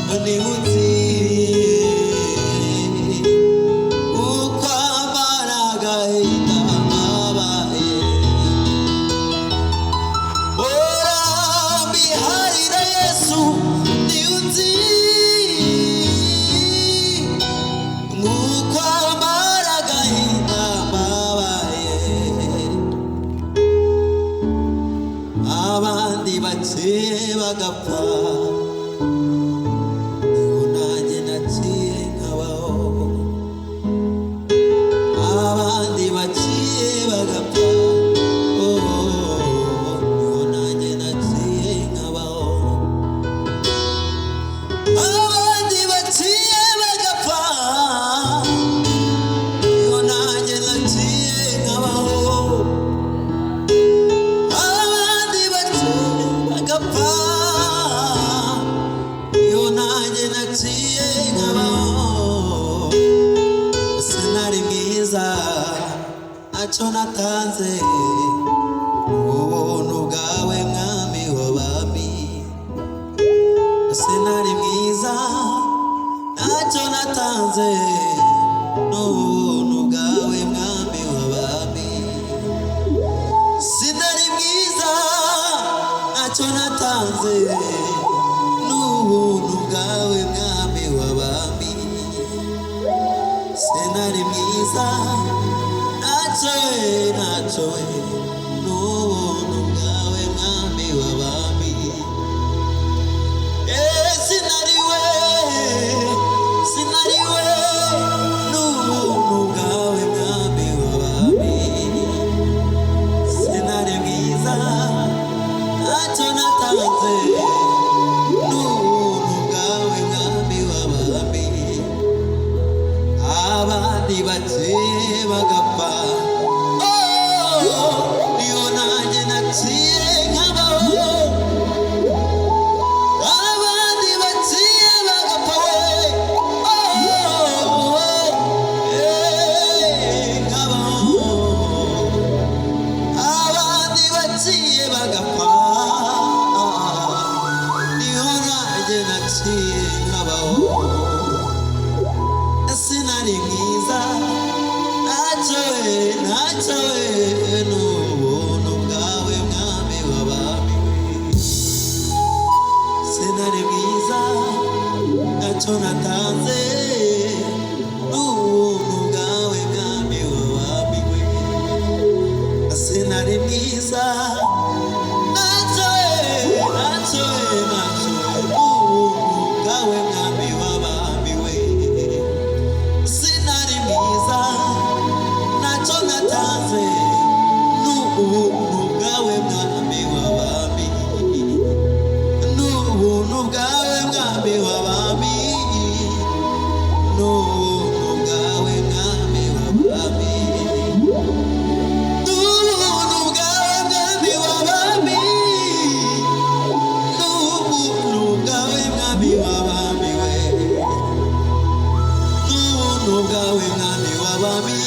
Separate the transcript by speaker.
Speaker 1: Niwe unzi uko amara agahinda mbabaye. Ora mbiharire Yesu, niwe unzi nk'uko amara agahinda mbabaye. Abandi baciye bagapfa, niho nanjye naciye nkabaho. Abandi baciye bagapfa, oh, niho nanjye naciye nkabaho. Abandi baciye bagapfa, niho nanjye naciye nkabaho. Abandi baciye bagapfa, niho nanjye naciye nkabaho. Sinari mwiza, ntacyo natanze, ubuntu bwawe mwami w'abami. Sinari mwiza, ntacyo natanze, n'ubuntu bwawe mwami w'abami. Sinari mwiza, ntacyo natanze, n'ubuntu bwawe mwami w'abami. Sinari mwiza, ntacyo ntacyo, n'ubuntu bwawe mwami w'abami. Eh, sinari we, sinari we, n'ubuntu bwawe mwami w'abami. Sinari mwiza, ntacyo natanze, n'ubuntu bwawe mwami w'abami. Abandi baciye bagapfa, oh, niyo nanjye naciye nkabaho. Abandi baciye bagapfa we, oh, eh, nkabaho. Abandi baciye bagapfa, niho nanjye naciye nkabaho. Sinari mwiza, ntacyo we, ntacyo we, n'ubuntu bwawe mwami w'abami we. Sinari mwiza, ntacyo natanze, n'ubuntu bwawe mwami w'abami we. Sinari mwiza, ntacyo we, ntacyo we, ntacyo we, n'ubuntu bwawe mwami w'abami we. Sinari mwiza, ntacyo natanze, n'ubuntu bwawe mwami w'abami. N'ubuntu bwawe mwami w'abami. N'ubuntu bwawe mwami w'abami. N'ubuntu bwawe mwami w'abami. N'ubuntu bwawe mwami w'abami we. N'ubuntu bwawe mwami w'abami.